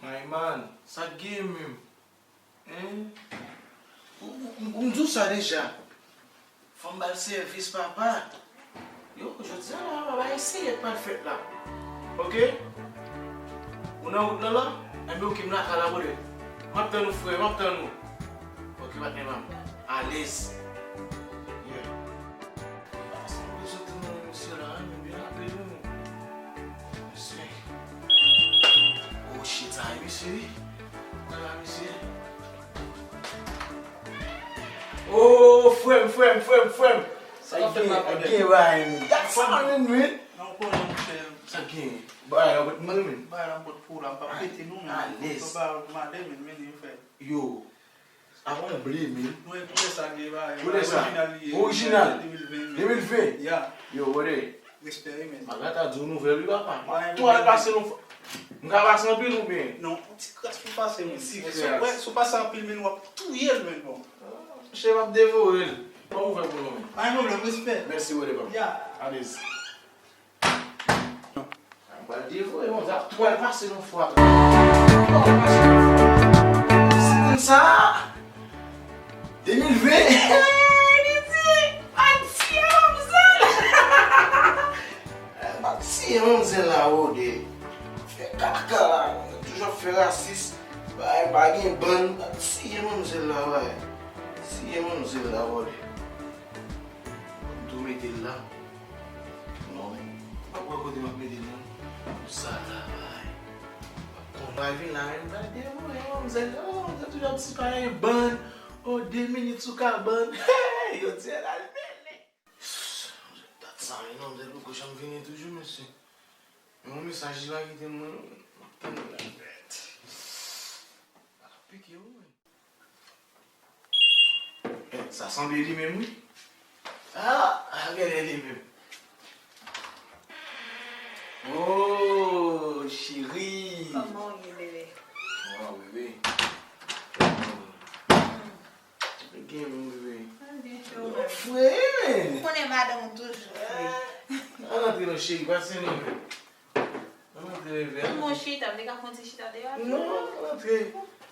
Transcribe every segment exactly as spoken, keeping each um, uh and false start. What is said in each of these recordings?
My man, sa k gen menm? Hein? Ou, ou, ou, ou m di w sa deja. Fò m ba l sèvis, papa. Yo, jodi a la, papa, eseye pa l fèt la. Oke? Ou nan wout lan la? Enben, oke, m lakay la, brother. M ap tann ou, frè, m ap tann ou. Oke, patnè pa m. Alèz. Yeah. Sa m bezwen tann nan men misye la, men byen rapid wi. Mesye. Oh shit, sa e misye wi. Wè la misye. Oh, frè m, frè m, frè m, frè m. Sa k ap fèt la, brother? Gen bagay menm. Dat sa menm wi. Non, konnen, monchè. Sa gen? Bagay la bòt mwen menm. Bagay la bòt pou la, m pa pete non, men. Alèz. Papa, mande men, men, frè. Yo. Avan w bliye, men. Mwen, koulè sa gen, ba, koulè sa orijinal li ye. Orijinal. De mil ven, men. De mil ven? Ya. Yo, brother. Respè wi, men. Malgre ta di w nouvèl wi, papa. M ap twal pase nou fò. M ka pase anpil oubyen? Non, yon ti kras pou pase, men. Yon ti kras. Wè, si w pase anpil, men, w ap touye l, men, bon. Monchè, m ap devore l. Ban m ouvè pou nou, men. Pa gen pwoblèm, respè. Mèsi, brother, papa. Ya. Alèz. Mwen pral devore, mwen ap twal pase yon fwa. Twal pase yon fwa. Ti moun sa, de mil ven, li di, "M ap tiye manmzèl." M ap tiye manmzèl la, brother. Fè kaka la, toujou ap fè rasis. Bay, pa gen bann, m ap tiye manmzèl la, bay. Tiye manmzèl la, brother. M tou mete l la. Non, men. M ap wè kote m ap mete l, non. Sa la, bay. M ap konn. Bay vin la, men m pral devore manmzèl. Oh, manmzèl toujou ap sipaye bann. Oh, de minit sou kabann. Hey, yo di al mele. Dat sa, men manmzèl poko janm vini toujou, mesye. Men yon mesaj la kite mwen, non. M ap tann la nèt. Sa pike, wi, men. Eh, sa sanble li menm, wi. Ah, ah, genlè li menm. Oh, cheri. Kòman w ye, bebe? Waw, bebe. Gen menm, bebe. Mwen byen, cheri, w menm? Fre, men. Ou konnen madanm ou toujou fre. Ah, antre non, cheri, pase non, men. Ann antre, bebe. Ann bon chita, m te ka fè yon ti chita deyò a? Non, ann antre.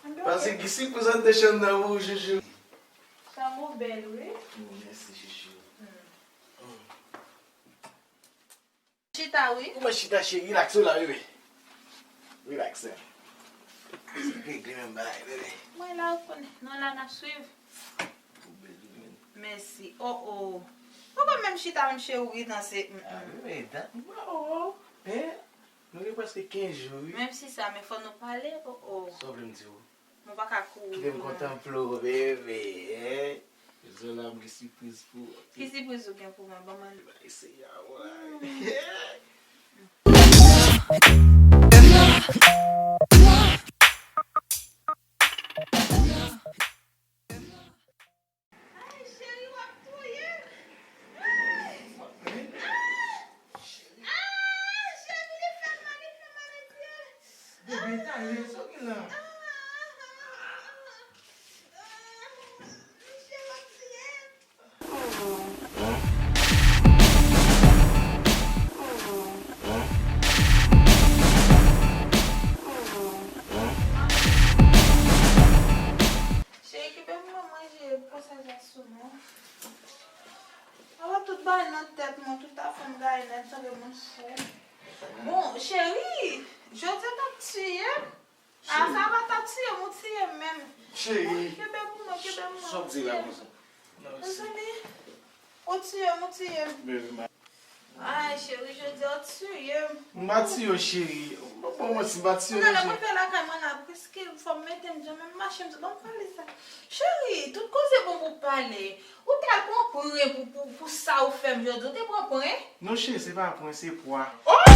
Ann antre. Paske gen sipriz anndan chanm nan pou ou, chouchou. Chanm ou bèl, wi. Oh, mèsi, chouchou. Mm. Mm. Chita, wi. Ou mèt chita, cheri, rilakse w la, bebe. Rilakse. Se regle menm bagay, bebe. Mwen la, ou konnen. Nou la, n ap swiv. Ou bèl tou, men. Mèsi. Oh, oh. Ou pa menm chita, menm cheri, ou ri danse. Mm, mm. Ah, bebe, dat, oh, oh. Hein? Nou gen prèske kenz jou, wi. Menm si sa, men fò nou pale, oh, oh. Sa w vle m di w? Mwen pa ka kouri. Kite m kontanple w, bebe, hein? Jodi a la, m gen sipriz pou ou, oke? Ki sipriz ou gen pou mwen? Ban mwen. Bay se a, woy. Ay, cheri, w ap touye m. Ay! Ay! Ah! Cheri, li fè m mal, li fè m mal, Bondye. Bebe, talè, sa w gen la? Ah! Ah! Michel, w ap tiye m. Cheri, kenbe pou mwen manje pwosè sa sou mwen. Ala tout bagay nan tèt mwen, tout afè m gaye nèt, tankou moun fou. Bon, cheri, jodi a t ap tiye m. A, sa va t ap tiye m, ou tiye m menm. Cheri. Kenbe pou mwen, kenbe pou mwen, ou tiye m. Mezanmi, ou tiye m, ou tiye m. Baby, ma- Ay, cheri, jodi a ou tiye m. M pa tiye w, cheri. Bon, bon, mwen si m pa tiye w, cheri. Nan, nan, mwen fè lakay mwen la, prèske fò m mete m djan, men m mache, m di, bon, m pale sa. Cheri, tout koze bon pou pale. Ou t al pran pren pou, pou, pou sa ou fè m jodi, ou te pran pren? Non, cheri, se pa pren, se pwa. Oh!